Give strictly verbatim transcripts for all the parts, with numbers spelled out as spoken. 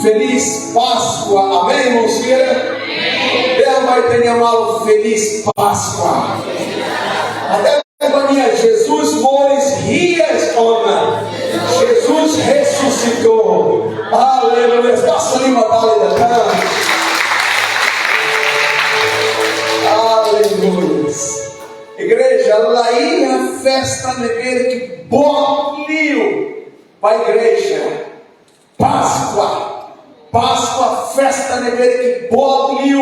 Feliz Páscoa. Amém, irmãos? Dehan ba ita-nia maluk Feliz Páscoa. Até ba nia, Jesus moris hi'as ona. Jesus ressuscitou. Aleluia. Pasa ali uma palha da. Aleluia. Igreja, la iha festa ne'ebé ke boot liu ba igreja. Páscoa. Páscoa, festa ne'ebé ke boot liu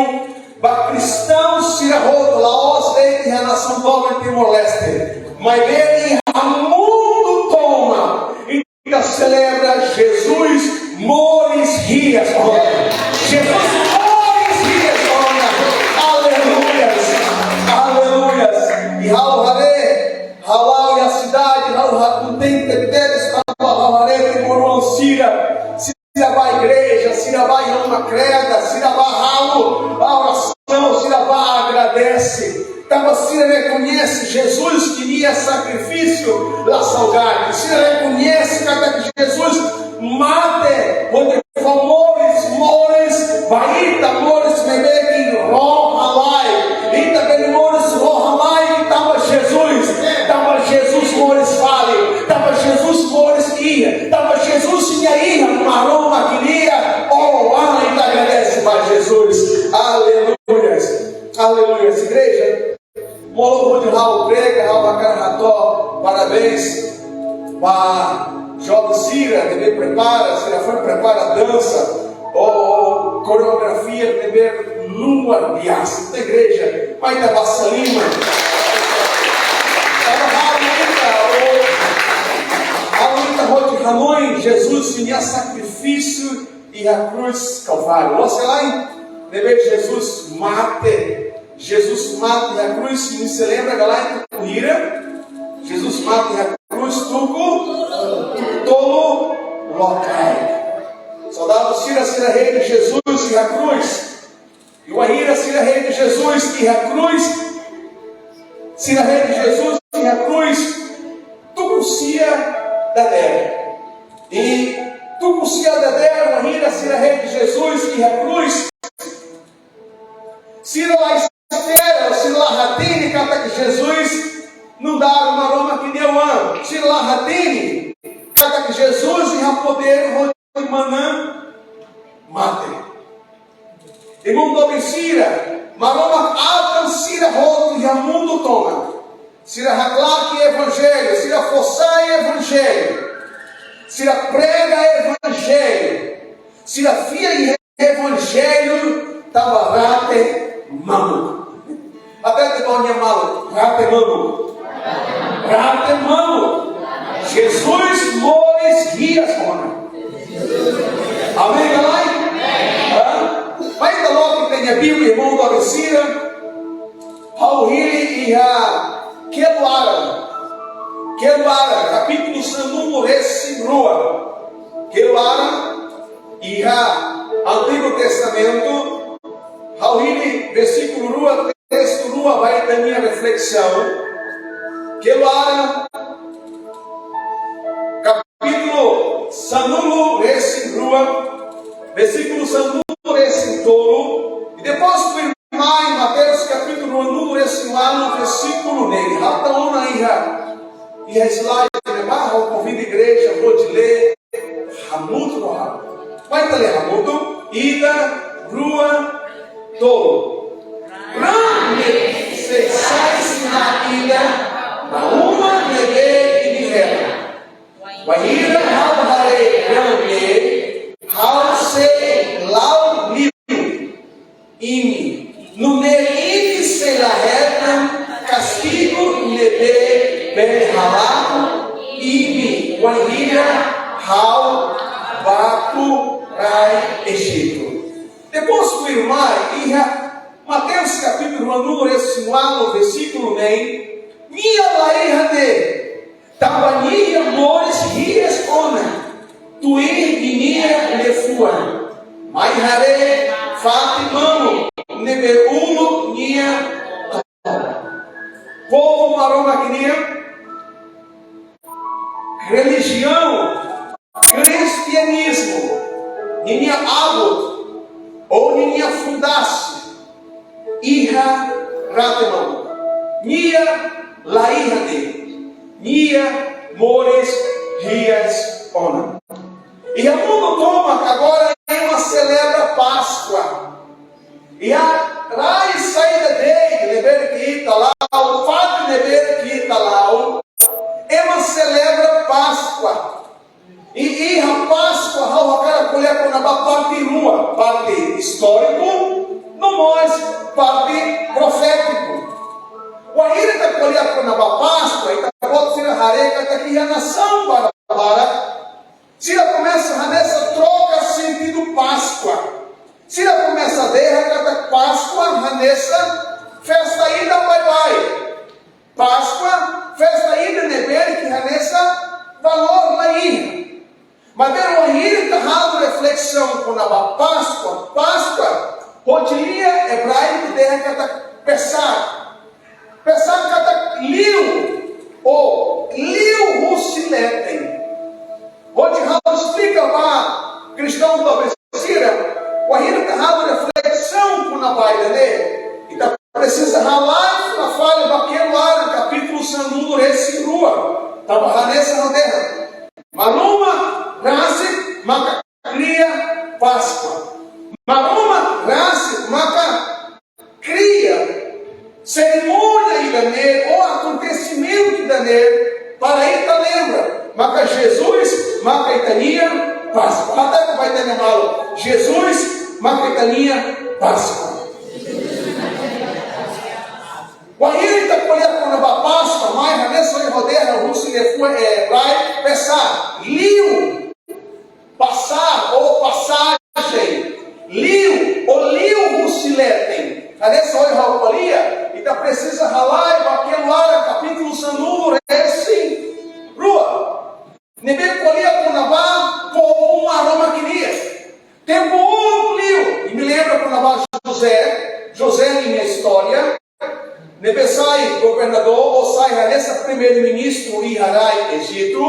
ba kristaun sira hotu, la'ós de'it iha nasaun doben Timor-Leste, maibé iha mundu tomak. Ita selebra Jesus moris hi'as ona. Jesus moris hi'as ona. Aleluia. Aleluia. I ha'u haree, ha'u iha sidade, ha'u kontente tebes tanba ha'u haree timoroan sira, sira bá igreja, sira bá iha uma kreda, sira bá halo orasaun, sira bá agradese. Tanba sira rekoñese Jesus, ke nia sakrifísiu la saugati. Sira rekoñese katak Jesus mate, hodi fó moris, moris ba ita, moris ne'ebé ke rohan-laek. Ita bele moris rohan-laek tanba Jesus, tanba Jesus moris fali, tanba Jesus moris iha, tanba Jesus nia iha, Maromak iha. Oh, ah, ita agradese ba Jesus. Aleluia. Aleluia. Igreja, molok hodi ha'u prega, ha'u hakarak hato'o parabéns ba joven sira ne'ebé prepara, sira foin prepara dansa, ou koreografia ne'ebé luar biasa. Ita igreja, mai ita basa liman. Tanba halo ita, oh, halo ita hodi hanoin Jesus nia sakrifísiu iha krús Kalváriu. Loos ka lae? Ne'ebé Jesus mate. Jesus mate iha krús, imi selebra ka lae tuku hira? Jesus mate iha krús tuku, tuku tolu lokaik. Soldadu sira, sira hedi Jesus iha krús. I wainhira sira hedi Jesus iha krús, sira hedi Jesus iha krús tuku sia dadeer. I tuku sia dadeer, wainhira sira hedi Jesus iha krús, sira la espera, sira la hatene katak Jesus nu'udar Maromak nia Oan. Sira la hatene katak Jesus iha podér hodi manán mate. Irmaun doben sira, Maromak atan sira hotu iha mundu tomak. Sira haklaken evanjellu, sira fó sai evanjellu, sira prega evanjellu, sira fiar iha evanjellu tanba rate mamuk. Até te tonya malu, rate mamuk. Rate mamuk. Jesus moris hi'as ona. Amén ka lae? Hã? Mai ita loke ita-nia Bíblia, irmaun doben sira. Ha'u hili iha Keluaran. Keluaran, kapítulu sanulu-resin-rua. Keluaran, iha Antigu Testamentu, ha'u hili versíkulu rua, testu rua ba ita-nia reflesaun. Keluaran, kapítulu sanulu-resin-rua, versíkulu sanulu-resin-tolu, i depois tuirmai Mateus kapítulu ruanulu-resin-ualu, versíkulu neen. Ha'u tau ona iha, iha slide ne'ebá, ha'u konvida igreja hodi lee hamutuk ho ha'u. Mai ita lee hamutuk, ida, rua, tolu. Raan ne'e sei sai sinál ida ba uma ne'ebé imi hetan. Wainhira ha'u haree raan ne'e, ha'u sei la'o liu imi. Nune'e imi sei la hetan kastigu ne'ebé bele halakon imi wainhira ha'u baku rai Ejitu. Depois tuirmai iha Mateus kapítulu ruanulu-resin-ualu, versíkulu neen, nia la iha ne'e. Tanba nia moris hi'as ona, tuir ninia liafuan. Mai haree fatin mamuk ne'ebé uluk nia to'o. Povu Maromak nian, relijiaun kristianizmu ninia abut, ou ninia fundasi, iha rate mamuk. Nia la iha ne'e. Nia moris hi'as ona. Iha mundu tomak agora ema selebra Páskua. Iha rai saida de'it ne'ebé ke ita la'o, fatin ne'ebé ke ita la'o, ema selebra Páskua. I iha Páskua ha'u hakarak ko'alia kona-ba parte rua, parte istóriku, no mós parte profétiku. Wainhira ita ko'alia kona-ba Páskua, ita-boot sira haree katak iha nasaun barak-barak, sira komesa hanesan troka sentidu Páskua. Sira komesa dehan katak Páskua hanesan festa ida baibain. Páskua, festa ida ne'ebé ke hanesan valór la iha. Maibé wainhira ita halo reflesaun kona-ba Páskua, Páskua, hodi lia ebraiku dehan katak Pesach. Pesach katak liu, ou liu husi leten. Hodi ha'u esplika ba kristaun doben sira, wainhira ita halo reflesaun kona-ba ida-ne'e, ita presiza halai fila fali ba Keluaran kapítulu sanulu-resin-rua. Tanba hanesan ha'u dehan, Maromak rasik maka kria Páskua. Maromak rasik maka kria serimónia ida-ne'e ou akontesimentu ida-ne'e para ita lembra maka Jesus maka ita-nia Páskua. Hata ba ita-nia maluk, Jesus maka ita-nia Páskua. Wainhira ita ko'alia kona-ba Páskua, mai hanesan ohin ha'u dehan husi liafuan ebraiku Pesach, liu, Pesach ou pasajen, liu, ou liu husi leten. Hanesan ohin ha'u ko'alia, ita presiza halai ba Keluaran kapítulu sanulu-resin-rua. Ne'ebé ko'alia kona-ba povu Maromak nian. Tempu uluk liu, imi lembra kona-ba José, José ninia istória, ne'ebé sai governadór ou sai hanesan primeiru-ministru iha rai Ejitu.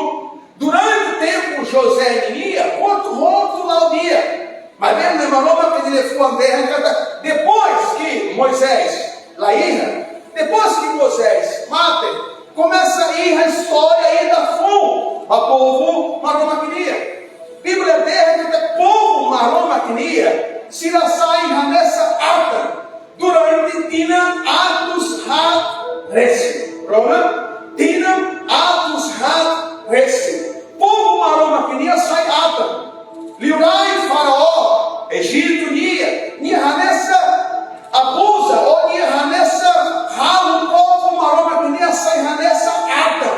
Durante tempu José nian, hotu-hotu la'o di'ak. Maibé Maromak nia liafuan dehan katak, depois ke Moisés la iha, depois ke Moisés mate, komesa iha istória ida foun ba povu Maromak nian. Bíblia dehan katak povu Maromak nian, sira sai hanesan atan durante tinan atus haat resin. Rona, tinan atus haat resin. Povu Maromak nian sai atan. Liurai Faraó, Ejitu nian, nia hanesan abuza, ou nia hanesan halo povu Maromak nian sai hanesan atan.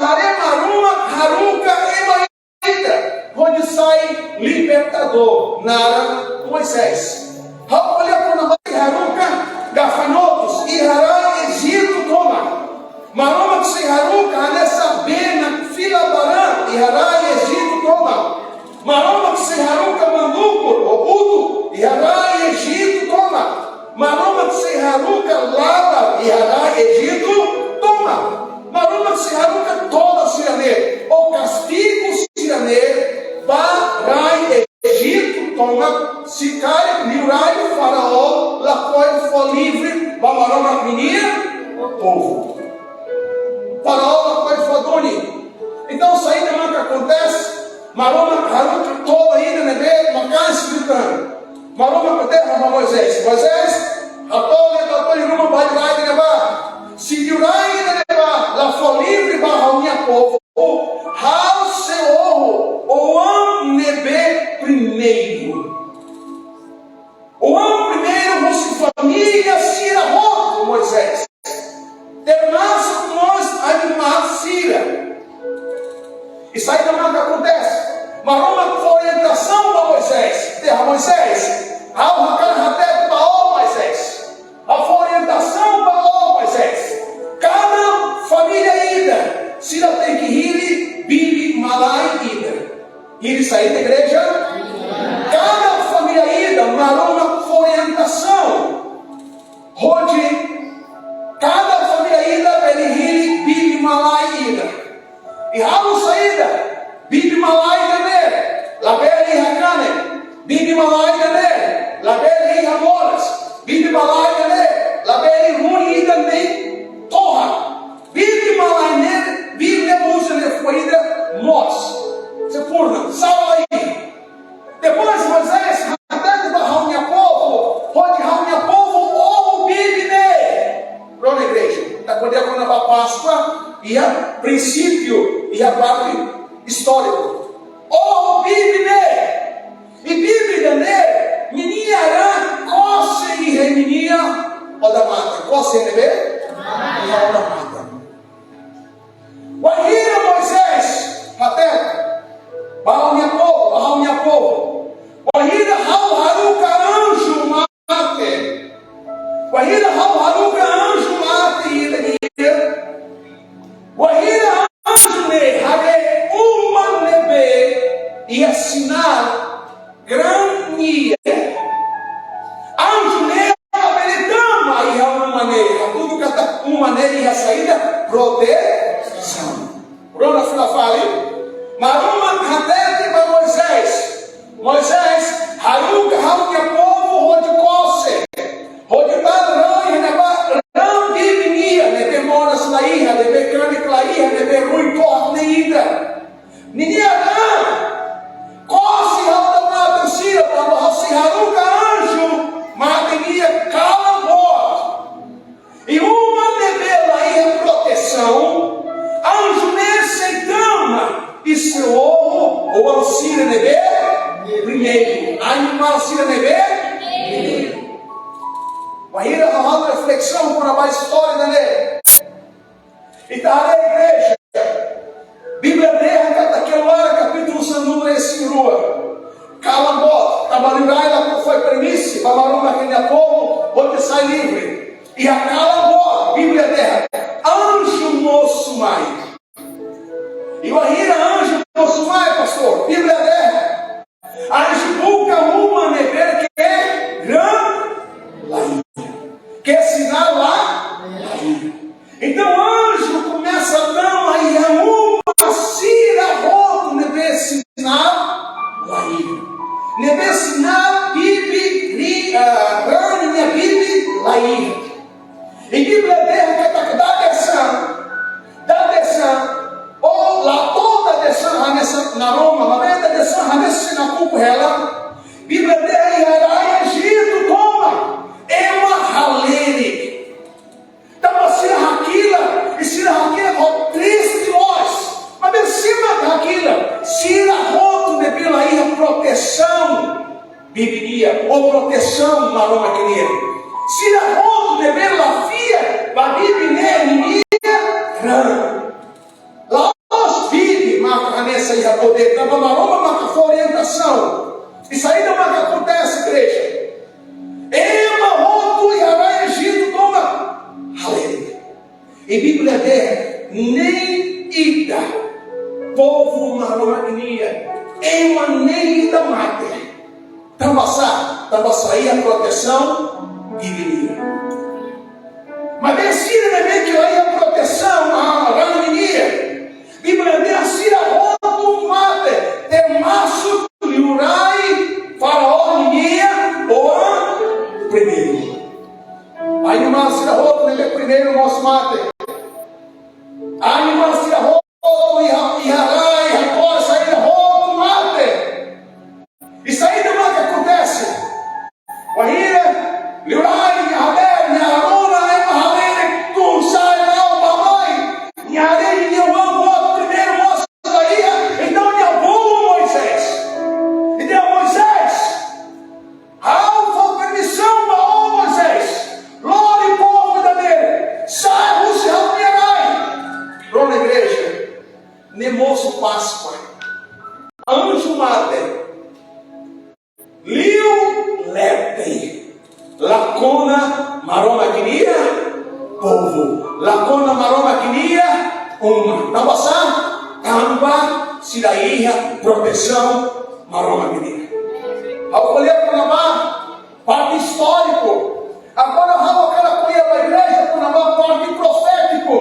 Haree Maromak haruka ema ida hodi sai libertadór, naran Moisés. Ha'u ko'alia kona-ba haruka gafanhotus iha rai Ejitu tomak. Maromak sei haruka hanesan been fila barak iha rai Ejitu tomak. Maromak sei haruka mandukur ou utuk iha rai Ejitu tomak. Maromak sei haruka laran iha rai Ejitu tomak. Maromak sei haruka todan sira-ne'e, ou kastigu sira-ne'e, ba rai Ejitu tomak, se karik liurai Faraó lakohi fó livre ba Maromak ninia povu. Faraó lakohi fó duni. Entaun, saida maka akontese? Maromak haruka todan ida ne'ebé maka'as liután. Maromak dehan ba Moisés, Moisés, hato'o lia ba to'o ruma ba liurai ida-ne'ebá. Se liurai ida-ne'ebá la fó livre ba ha'u-nia povu, ha'u sei oho oan ne'ebé primeiru. Oan primeiru husi família sira hotu, Moisés. Termasuk mós animál sira. I saida maka akontese? Maromak fó orientasaun ba Moisés. Dehan Moisés, ha'u hakarak hatete ba ó, Moisés. Ha'u fó orientasaun ba ó, Moisés. Kada família ida, sira tenke hili bibi-malae ida. Hili saida, igreja? Kada família ida, Maromak fó orientasaun hodi kada família ida bele hili bibi-malae ida. I halo saida? Bibi-malae ida-ne'e labele iha kanek. iha prinsípiu, iha parte istóriku. Oho bibi ne'e, i bibi ida-ne'e, ninia raan kose iha ninia odamatan, kose ne'ebé iha odamatan. Wainhira Moisés hatete ba ha'u-nia povu, ba ha'u-nia povu, wainhira ha'u haruka anju mate, wainhira ha'u haruka anju mate ida-ne'e, wainhira anju ne'e haree uma ne'ebé iha sinál grande nian, anju ne'e labele tama iha uma ne'e, hatudu katak uma ne'e iha saida? Protesaun. Rona fila fali, Maromak hatete ba Moisés: Moisés, haruka ha'u-nia povu hodi kose, hodi bá raan iha ne'ebá, raan bibi nian, ne'ebé moras la iha, ne'ebé kanek la iha, ne'ebé ruin to'o ne'e ida. Ninia raan kose iha odamatan sira, tanba ha'u sei haruka anju mate nian kalan boot. I uma ne'ebé la iha protesaun, anju ne'e sei tama i sei oho oan sira ne'ebé primeiru, animál sira ne'ebé primeiru. Wainhira ha'u halo reflesaun kona-ba istória ida-ne'e, ita haree igreja, Bíblia dehan katak Keluaran kapítulu sanulu-resin-rua, kalan boot, tanba liurai la fó permisi ba Maromak nia povu hodi sai livre. Iha kalan boot, Bíblia dehan, anju mosu mai. I wainhira anju mosu mai, pastór, Bíblia dehan, anju buka uma ne'ebé ke raan la iha, ke sinál la iha. Entaun anju komesa tama iha uma sira hotu ne'ebé sinál la iha, ne'ebé sinál bibi, ri, ah, raan nia bibi la iha. I Bíblia dehan katak dadeer-saan, dadeer-saan, ou la to'o dadeer-saan hanesan naroman, maibé dadeer-saan hanesan nakukun hela. Bíblia dehan iha rai Ejitu tomak, ema halerik. Tanba sira hakilar, i sira hakilar ho triste loos. Maibé sira hakilar, sira hotu ne'ebé la iha protesaun bibi nian, ou protesaun Maromak nian. Sira hotu ne'ebé la fiar ba bibi ne'e ninia raan. La'ós bibi maka hanesan iha podér, tanba Maromak maka fó orientasaun. I saida maka akontese, igreja? Ema hotu iha rai Ejitu tomak halerik. I Bíblia dehan nein ida, povu Maromak nian, ema nein ida mate. Tanba sá? Tanba sá iha protesaun bibi nian. Maibé sira ne'ebé ke la iha protesaun, ah, raan nian, Bíblia dehan sira hotu mate, temarsuk liurai Faraó ninia oan primeiru. Animál sira hotu ne'ebé primeiru mós mate. Animál sira hotu iha, iha rai, iha kota sira hotu mate. I saida maka akontese? Wainhira liurai nia haree, nia rona ema halerik tun sa'e la'o bá-mai, nia haree nia oan boot primeiru mós la iha, entaun nia bolu Moisés. I dehan: Moisés, ha'u fó permisaun ba ó, Moisés, lori povu ida-ne'e, sa'e husi ha'u-nia rai. Rona, igreja, ne'e mosu Páskua. Anju mate. Liu leten. La kona Maromak ninia povu. La kona Maromak ninia uma. Tanba sá? Tanba sira iha protesaun Maromak ninia. Ha'u ko'alia kona-ba parte istóriku. Agora ha'u hakarak ko'alia ba igreja kona-ba parte profétiku.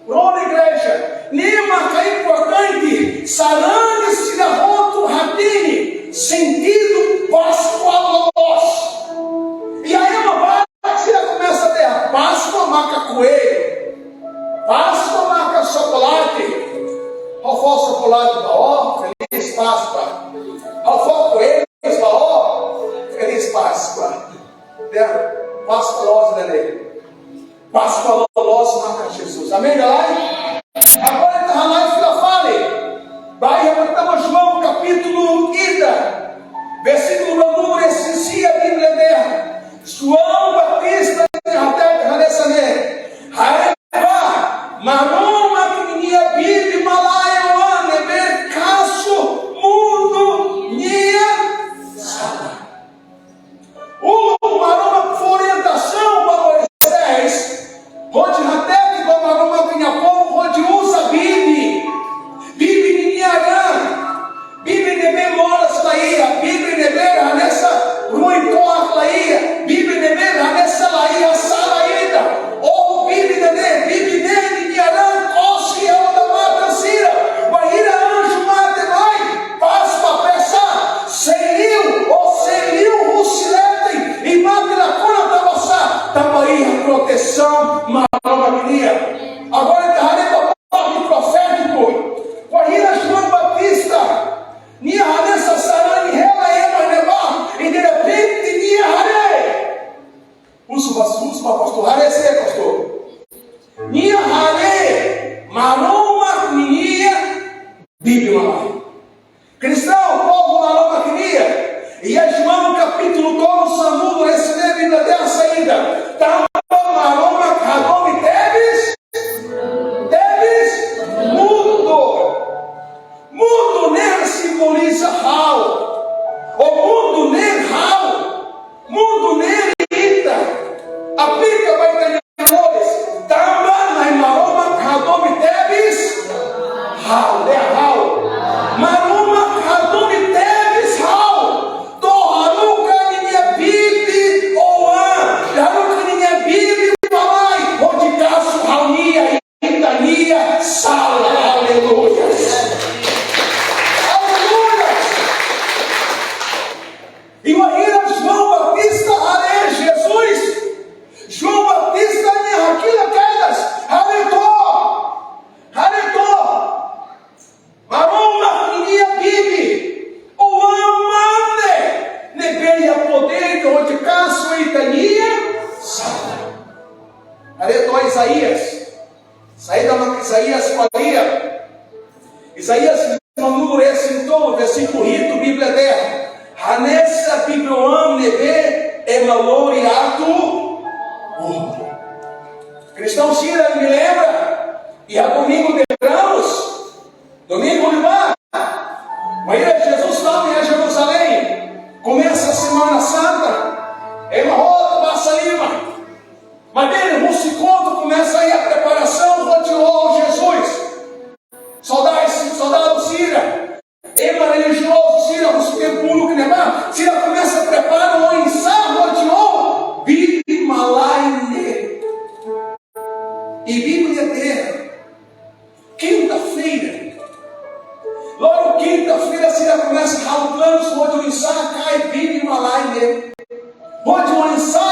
Rona, igreja, ne'e maka importante, sarani sira hotu hatene sentidu Páskua loloos. Iha ema barak sira komesa dehan Páskua maka koellu, Páskua maka xokolate. Ha'u fó xokolate ba ó, Feliz Páscoa. Ha'u fó koellu ba ó, Feliz Páscoa. Dehan Páskua loloos ida-ne'e. Páskua loloos maka Jesus. Amen ka lae? João Batista nia hatete hanesan ne'e: Haree bá, Maromak ninia bibi-malae oan ne'ebé kasu mundu nia sala. Uluk Maromak fó orientasaun ba Moisés, hodi hatete ba Maromak nia povu hodi uza bibi. Bibi ninia raan. Bibi ne'ebé moras la iha, bibi ne'ebé hanesan ruin to'o la iha, bibi ne'ebé hanesan la iha sala ida. Ou bibi ne'ebé, bibi ne'e ninia raan kosi iha odamatan sira. Bainhira anju mate mai, Páskua pesan, sein liu, ou sein liu husi leten, i mate la kona, tanba sá? Tanba iha protesaun Maromak nian. Agora ita haree ba parte profétiku. Bainhira João Batista, nia hanesan sarani hela ema ne'ebá, i derrepente nia haree. Husu ba, husu ba pastór, haree sé, pastór? Nia haree Maromak ninia bibi-malae. Kristaun, povu Maromak nian, iha João kapítulu tolu, sanulu-resin-neen, Bíblia dehan saida? Tanba Maromak hadomi tebes, tebes mundu. Mundu ne'e simboliza ha'u. Ou mundu ne'e ha'u. Mundu ne'e ita. Aplika ba ita-nia moris. Tanba Na'i Maromak hadomi tebes ha'u, dehan ha'u. Maromak hadomi tebes ha'u. To'o haruka ninia bibi-oan, haruka ninia bibi-malae, hodi kasu ha'u-nia, ita-nia sala. Aleluia. Aleluia. I bainhira João Batista haree Jesus, João Batista nia hakilar kedas, haree to'ok, haree to'ok. Maromak ninia bibi-oan mate, ne'ebé iha podér hodi kasu ita-nia sala. Haree to'ok Isaías. Saida mak Isaías ko'alia? Isaías limanulu-resin-tolu, versíkulu hitu, Bíblia dehan: Hanesan bibi-oan ne'ebé ema lori atu. Oh. Kristaun sira, imi lembra? Iha Domingu de Ramus, domingu liubá, bainhira Jesus tama iha Jerusalém, komesa Semana Santa, ema hotu basa liman. Maibé husi kotuk komesa iha preparasaun hodi haree Jesus. Soldadu, soldadu sira, ema relijiozu sira husi templu ne'ebá, sira komesa prepara oinsá hodi haree bibi-malae ne'e. I Bíblia dehan, kinta-feira, loron kinta-feira sira komesa halo planus hodi oinsá kaer bibi-malae ne'e. Hodi oinsá,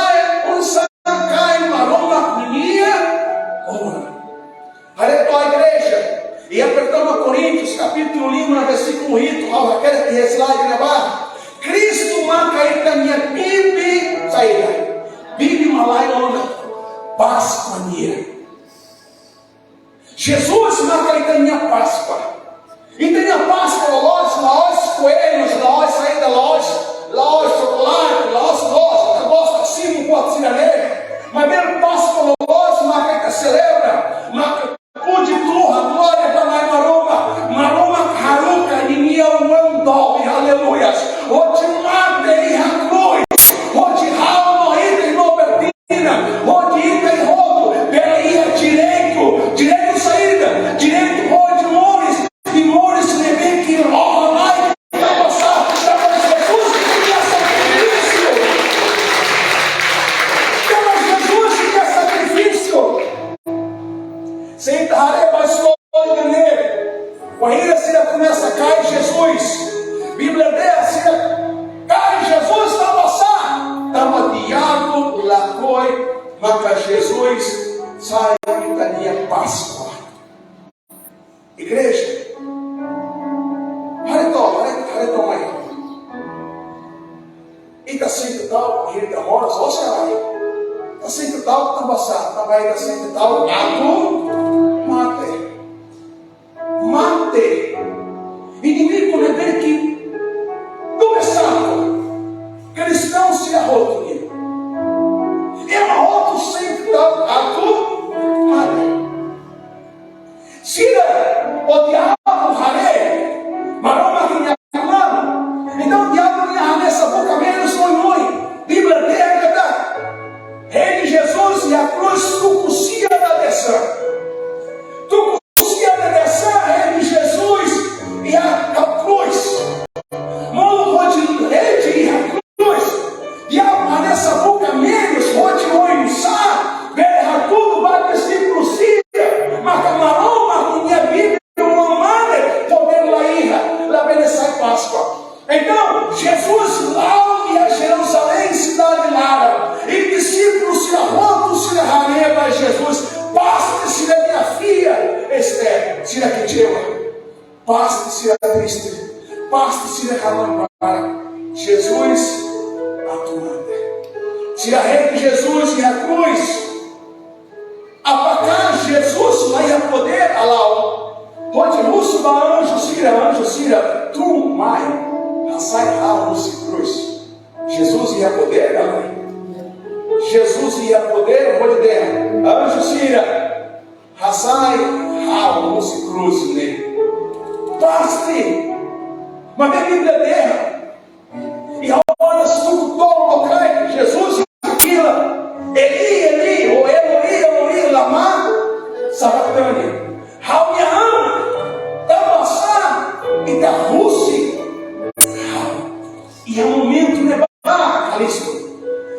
oinsá kaer Maromak ninia oan. Haree to'ok, igreja. Iha Pertama Koríntius kapítulu lima, versíkulu hitu, ha'u hakerek iha slide ne'ebá. Kristu maka ita-nia bibi, saida? Bibi-malae ona. Páskua nian. Jesus maka ita-nia Páskua. Ita-nia Páskua la'ós, la'ós koelus, la'ós saida, la'ós, la'ós xokolate, la'ós loos, ita gosta simu buat sira-ne'e. Maibé Páskua loloos maka ita selebra, maka puji Tuhan, glória ba Na'i Maromak. Maromak haruka ninia oan doben, aleluia. Hodi mate iha krús, hodi halo no ita no bertina, hodi ita hotu bele iha direitu, direitu saida? Direitu hodi moris, i moris ne'ebé ke rona-na'in. Tanba sá? Tanba Jesus ninia sakrifísiu. Tanba Jesus ninia sakrifísiu. Se ita haree ba istória ne'e, bainhira sira komesa kaer Jesus, Bíblia dehan sira kaer Jesus tanba sá? Tanba diabu lakohi maka Jesus sai ita-nia Páskua. Igreja, haree to'ok, haree, haree to'ok mai. Ita sente ta'uk, ita moras, ou sei lá. Ita sente ta'uk tanba sá? Tanba ita sente ta'uk atu mate. Mate. Inimigu ne'ebé ke dobe sako. Kristaun sira hotu nian. Parte sira triste, parte sira haluha barak, Jesus atu mate. Sira hein Jesus iha krús. Apakah Jesus la iha podér? Ha'u la. Hodi husu ba anju sira, anju sira, tun mai, hasai ha'u husi krús. Jesus iha podér ka lae? Jesus iha podér hodi dehan: Anju sira, hasai ha'u husi krús ne'e. Pasti. Maibé Bíblia dehan, iha oras tuku tolu lokraik, Jesus fila: Eli, Eli, ou Eloi, Eloi, lama sabactani? Ha'u-nia Aman, tanbasá Ita husik ha'u? Iha momentu ne'ebá, Kalisto,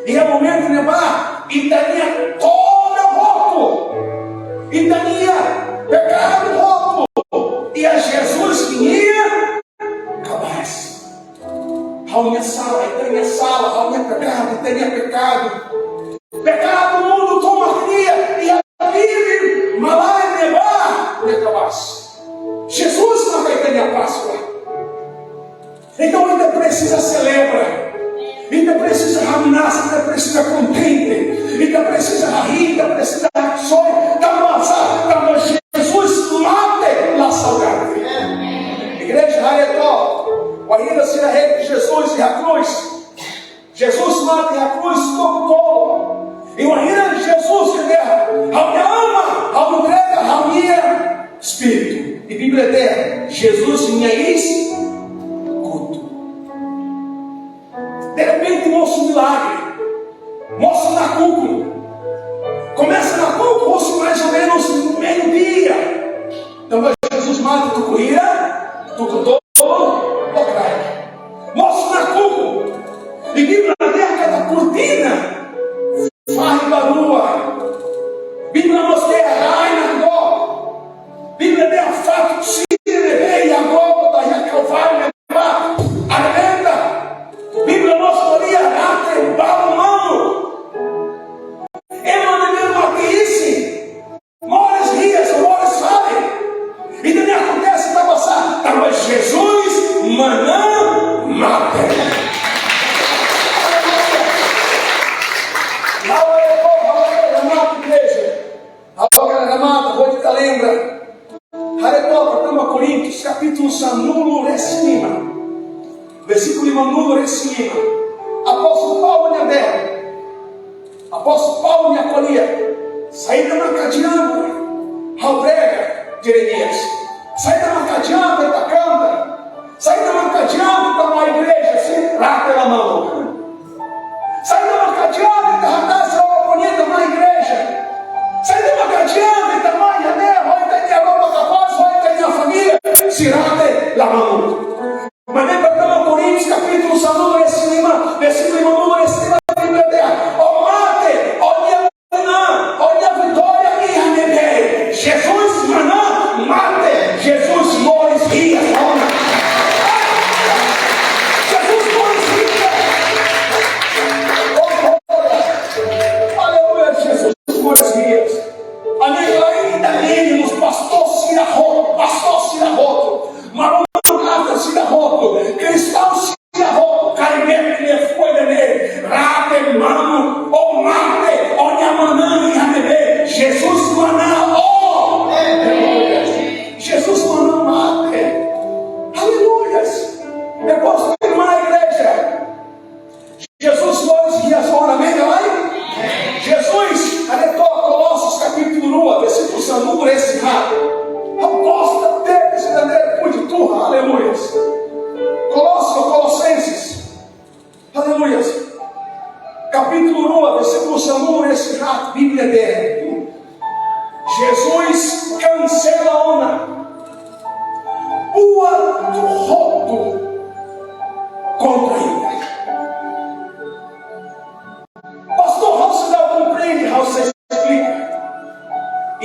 iha momentu ne'ebá, ita-nia todan hotu, ita-nia pekadu hotu, iha Jesus nia kabaas. Ha'u-nia sala, ita-nia sala, ha'u-nia pekadu, ita-nia pekadu. Pekadu mundu tomak nian, iha bibi malae ne'ebá nia kabaas. Jesus maka ita-nia Páskua. Entaun, ita presiza selebra. Ita presiza hamnasa, ita presiza kontente. Ita presiza hahi'i, ita presiza haksolok. Tanbasá? Tanba Jesus mate la saugati. Igreja, haree took. Wainhira sira hein Jesus iha krús. Jesus mate iha krús tuku tolu. I wainhira Jesus dehan: Ha'u-nia Aman, ha'u entrega ha'u-nia espíritu. I Bíblia dehan, Jesus nia iis kotu. Derrepente, mosu milagre. Mosu nakukun. Komesa nakukun, mosu mais ou menos meio-dia. Tanba Jesus mate tuku hira? Tuku tolu lokraik. Mosu nakukun. I Bíblia dehan katak kortina fahe ba rua. Bíblia mós dehan rai nakdoko. Bíblia dehan fatuk sira ne'ebé iha Gólgota, iha Kalváriu ne'ebá, arrebenta. Bíblia mós ko'alia rate balu mamuk. Ema ne'ebé mate isin, moris hi'as, moris fali. Ida-ne'e akontese tanbasá? Tanba Jesus manán mate. Ha'u hakarak, ha'u hakarak remata, igreja. Ha'u hakarak remata, hodi ita lembra. Haree took, Pertama Korintus, kapítulu sanulu-resin-lima, versíkulu limanulu-resin-lima. Apóstolu Paulo nia dehan, Apóstolu Paulo nia ko'alia: Saida maka adianta ha'u prega, Jeremias? Saida maka adianta ita kanta? Saida maka adianta ita mai igreja se rate la mamuk? Saida maka adianta ita hatais roupa bonita mai igreja? Saida maka adianta ita mai iha ne'e ho ita-nia roupa kapás, ho ita-nia família, se rate la mamuk? Maibé Pertama Korintus kapítulu sanulu-resin-lima, versíkulu limanulu-resin-lima, Bíblia dehan: Ó mate, ó-nia manán, ó-nia vitória iha ne'ebé? Jesus manán mate, Jesus moris hi'as ona. Jesus moris hi'as. Oh, glória. Aleluia, Jesus moris hi'as. Ami lae, ita mós, pastór sira hotu, pastór sira hotu, maromak sira hotu, kristaun sira hotu, karik ne'e fó ida-ne'e, rate mamuk, ó mate, ó-nia manán iha ne'ebé? Jesus manán, ó. Jesus manán mate. Aleluia. Depois, irmã igreja, Jesus moris hi'as ona, amén, amén? Jesus, haree took Kolosas kapítulu rua, versíkulu sanulu-resin-haat. Ha'u gosta tebes ida-ne'e, puji Tuhan, aleluia. Kolosas, Kolosenses, aleluia. Kapítulu rua, versíkulu sanulu-resin-haat, Bíblia dehan: Jesus kansela ona buat hotu kontra ita. Pastór, ha'u seidauk komprende, ha'u sei esplika.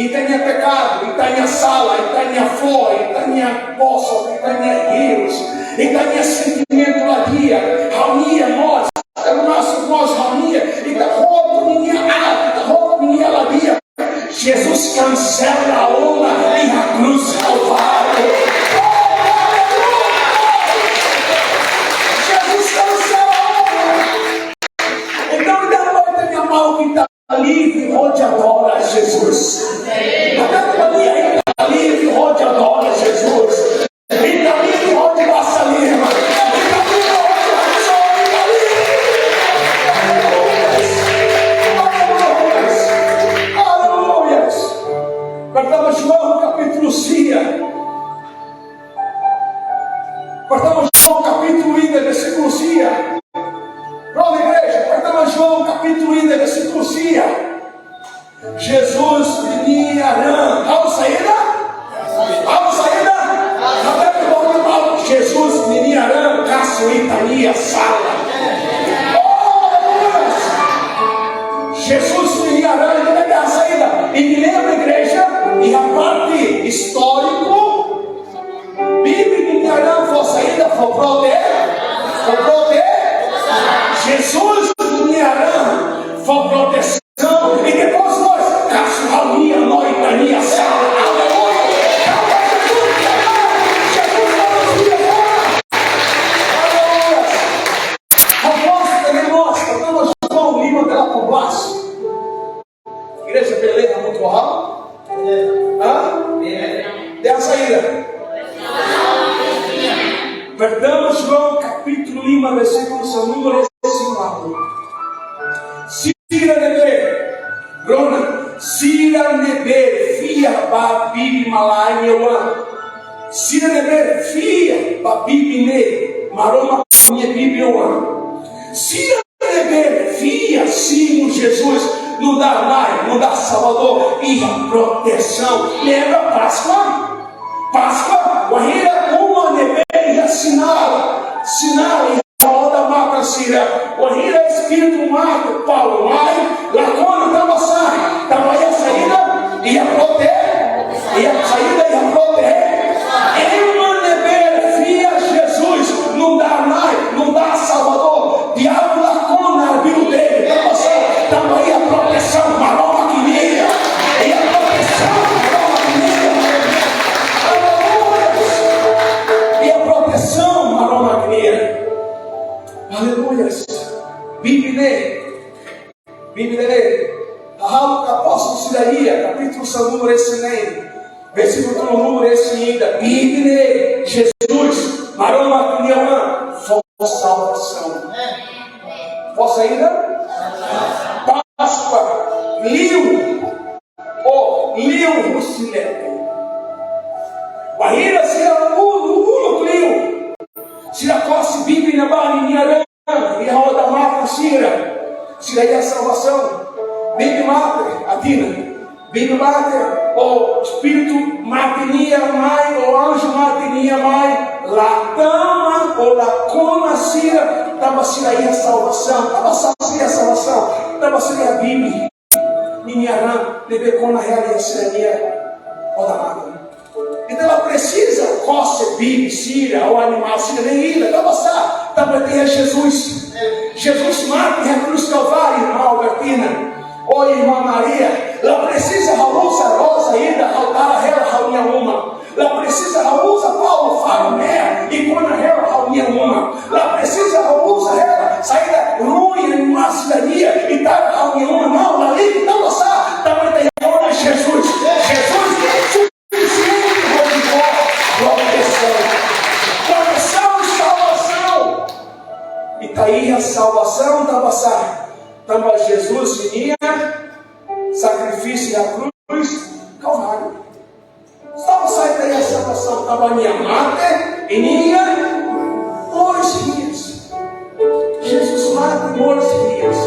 Ita-nia pekadu, ita-nia sala, ita-nia fó, ita-nia bosok, ita-nia hirus, ita-nia sentimentu la di'ak, ha'u-nia mós, termasuk mós ha'u-nia, ita hotu ninia aat, ita hotu ninia la di'ak. Jesus kansela ona iha krús Kalváriu. livre hodi adora Jesus. Ita-nia ita livre hodi adora Jesus. Ita livre hodi basa liman. Ita livre hodi basa liman. Aleluia. Aleluia. Aleluia. Pertama João kapítulu sia. Pertama João kapítulu ida versíkulu sia. Pronto, igreja. Pertama João kapítulu ida versíkulu sia. Jesus ninia ran. Ha'u saida? Ha'u saida? Até que vamos falar. Jesus ninia ran kasu ita-nia sala. Oh, aleluia. Jesus ninia ran, ita-nia saida? Imi lembra, igreja? Iha parte istóriku, Bíblia ninia ran fó saida? Fó prote-, fó prote-, Jesus ninia ran fó protesaun. I depois mós, kasu ha'u-nia no ita-nia sala. Aleluia. Tanba Jesus ninia ran, Jesus ninia ran. Aleluia. Avansa, tenemos, tenemos João lima dela por baixo. Igreja, beleza, muito alto. Hã? Tem a saída. Perdão, João, kapítulu lima, versíkulu sanulu-resin-kuatu. Sira ne'ebé, rona, sira ne'ebé fiar ba bibi malae nia oan. Sira ne'ebé fiar ba bibi ne'e, Maromak nia bibi oan. Sira ne'ebé fiar simu Jesus nu'udar Na'i, nu'udar Salvadór, iha protesaun. Lembra Páskua? Páskua, wainhira uma ne'ebé iha sinál, sinál iha odamatan sira, wainhira espíritu mate, Paulo mai, la kona, tanba sá? Tanba iha saida? Iha prote-, iha saida? Iha prote-, ema ne'ebé fiar Jesus nu'udar Na'i, nu'udar Salvadór, diabu la kona arbiru dele. Tanba sá? Tanba iha protesaun Maromak nian. Iha protesaun Maromak nian. Aleluia. Iha protesaun Maromak nian. Aleluia. Bíblia, Bíblia ne'e, hahalok apóstolu sira-nian, kapítulu sanulu-resin-neen, versíkulu sanulu-resin-ida, Bíblia ne'e, Jesus, Maromak nia oan, fó salvasaun. Fó saida? Páskua, liu, ou liu husi leten. Wainhira sira uluk, uluk liu, sira kose bibi ne'ebá ninia ran iha odamatan sira, sira iha salvasaun. Bibi mate, atina. Bibi mate, ou espíritu mate nian mai, ou anju mate nian mai, la tama, ou la kona sira, tanba sira iha salvasaun. Tanba sá sira iha salvasaun? Tanba sira iha bibi ninia ran ne'ebé kona hela iha sira-nia odamatan. Entaun la presiza kose bibi sira ou animál sira ne'e ida. Tanba sá? Tanba iha Jesus. Jesus mate iha krús Kalváriu, irmaun Albertina, ou irmá Maria. La presiza ha'u uza roza ida ha'u tara hela ha'u-nia uma. La presiza ha'u uza Paulo faru mean i kona hela ha'u-nia uma. La presiza ha'u uza hela saida, ruin, animál sira-nian i tara ha'u-nia uma. Não, la liu. Tanba sá? Tanba ita iha ona Jesus. Jesus sufisiente hodi fó protesaun. Protesaun, salvasaun. Ita iha salvasaun tanba sá? Tanba Jesus ninia sakrifísiu iha krús Kalváriu. Tanba sá ita iha salvasaun? Tanba nia mate i nia moris hi'as. Jesus mate, moris hi'as.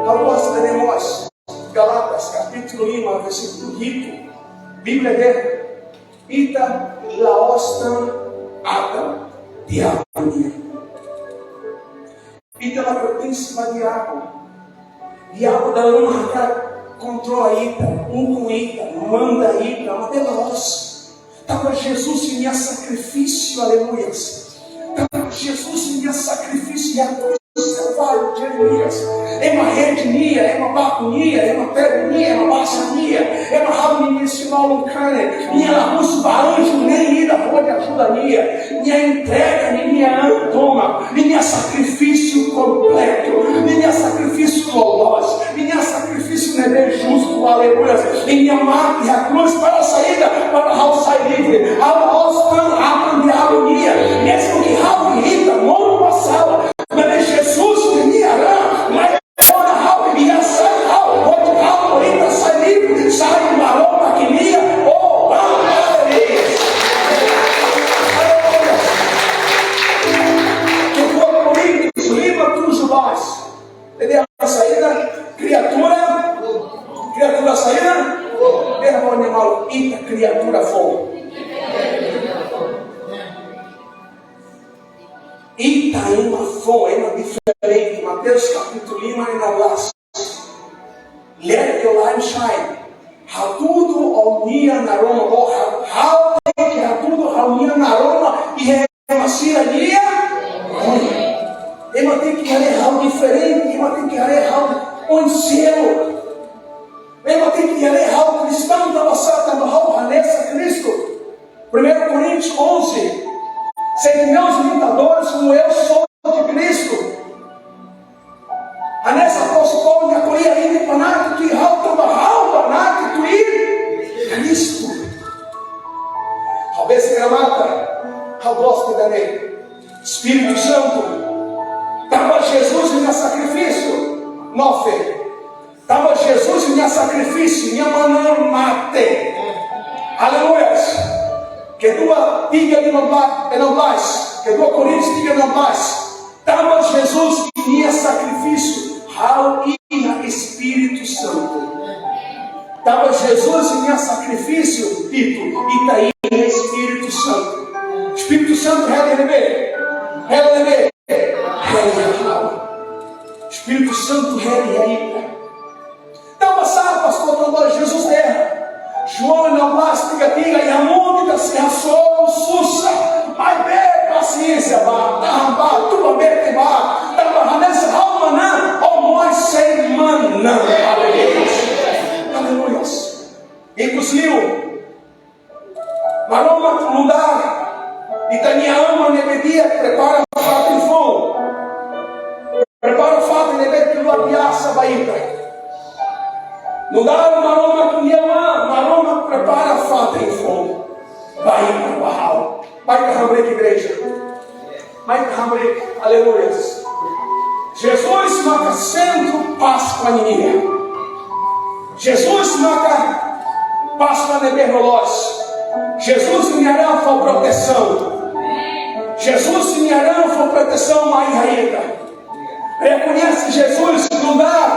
Ha'u gosta de mós Gálatas kapítulu lima, versíkulu hitu. Bíblia dehan: Ita la'ós tan atan diabu nian. Ita la pertense ba diabu. Diabu dala ruma hakarak kontrola ita, ukun ita, manda ita, maibé la'ós. Tanba Jesus ninia sakrifísiu, aleluia. Tanba Jesus ninia sakrifísiu iha krús Kalváriu, Jeremias. Ema hedi nia, ema baku nia, ema pega nia, ema basa nia, ema halo nia simbolu kane, nia la husu ba anju ne'e ida hodi ajuda nia. Nia entrega ninia an tomak, ninia sakrifísiu kompletu, ninia sakrifísiu loloos, ninia sakrifísiu loos. Ida-ne'e saida? Kriatura, kriatura saida? Dehan ba nia maluk, ita kriatura foun. Ita ema foun, ema diferente. Mateus kapítulu lima enam belas. Let your light shine. Hatudu ó-nia naroman, ó ha-, ha'u tenke hatudu ha'u-nia naroman iha ema sira nia. Ema tenke haree ha'u diferente, ema tenke haree ha'u oin seluk. Ema tenke haree ha'u kristaun tanba sá? Tanba ha'u hanesan Kristu. Primeiro Coríntios onze, sede meus imitadores, como eu sou de Cristo. Hanesan apóstolu Paulo, nia ko'alia ida, banati tuir ha'u tanba ha'u banati tuir Kristu. Ha'u besik remata, ha'u gosta ida-ne'e. Espíritu Santu, tanba Jesus nia sakrifísiu, nove. Tanba Jesus nia sakrifísiu, nia manán mate. Aleluia. Kedua tiga lima belas, enam belas. Kedua Coríntios tiga enam belas. Tanba Jesus nia sakrifísiu, ha'u iha Espíritu Santu. Tanba Jesus nia sakrifísiu, Tito, ita iha Espíritu Santu. Espíritu Santu hela iha ne'ebé? Hela iha ne'ebé? Hela iha ha'u. Espíritu Santu hela iha ita. Tanba sá, pastór? Tanba Jesus dehan, João enam belas tiga tiga, iha mundu ita sei hasoru susar, maibé pasiénsia ba, tahan ba, tuba mete ba, tanba hanesan ha'u manán, ó mós sei manán. Aleluia. Aleluia. Ikus liu, Maromak nu'udar ita-nia Aman ne'ebé di'ak prepara fatin foun. Prepara fatin ne'ebé ke luar biasa ba ita. Nu'udar Maromak nia Aman, Maromak prepara fatin foun ba ita, ba ha'u. Mai ita hamriik, igreja. Mai ita hamriik, aleluia. Jesus maka sentru Páskua nian. Jesus maka Páskua ne'ebé loloos. Jesus nia raan fó protesaun. Jesus nia raan fó protesaun mai iha ita. Rekoñese Jesus nu'udar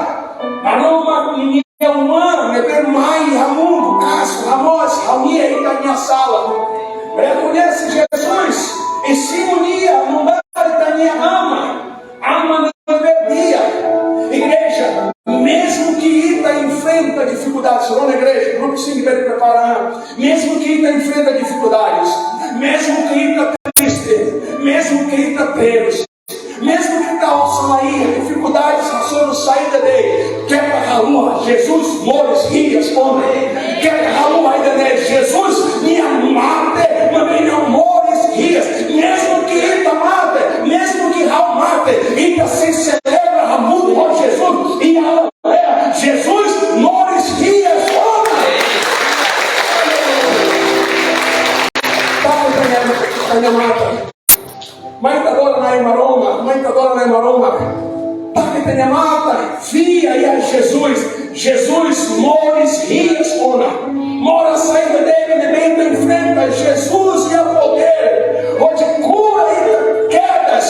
Maromak nia Aman ne'ebé mai iha mundu, kazu hamoos ha'u-nia, ita-nia sala. Rekoñese Jesus i simu Nia nu'udar ita-nia Aman, Aman ne'ebé di'ak. Igreja, mezmu ke ita enfrenta difikuldades, rona igreja, grupu sink bele prepara, mezmu ke ita enfrenta difikuldades, mezmu ke ita triste, mezmu ke ita terus, mezmu ke ita osan laiha, difikuldades hasoru saida de'it, keta haluha, Jesus moris hi'as ona. Keta haluha ida-ne'e, Jesus nia mate, maibé nia moris hi'as. Mezmu ke ita mate, mezmu ke ha'u mate, ita sei selebra hamutuk ho Jesus. I aleluia, Jesus moris hi'as ona. Tapa ita-nia, ita-nia matan. Mai ita adora Na'i Maromak, mai ita adora Na'i Maromak. Tapa ita-nia matan, fiar iha Jesus. Jesus moris hi'as ona. Moras saida de'it ne'ebé ita enfrenta, Jesus iha podér hodi kura ita kedas.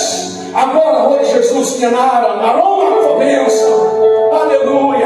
Agora, hodi Jesus nia naran, Maromak fó bensaun. Aleluia.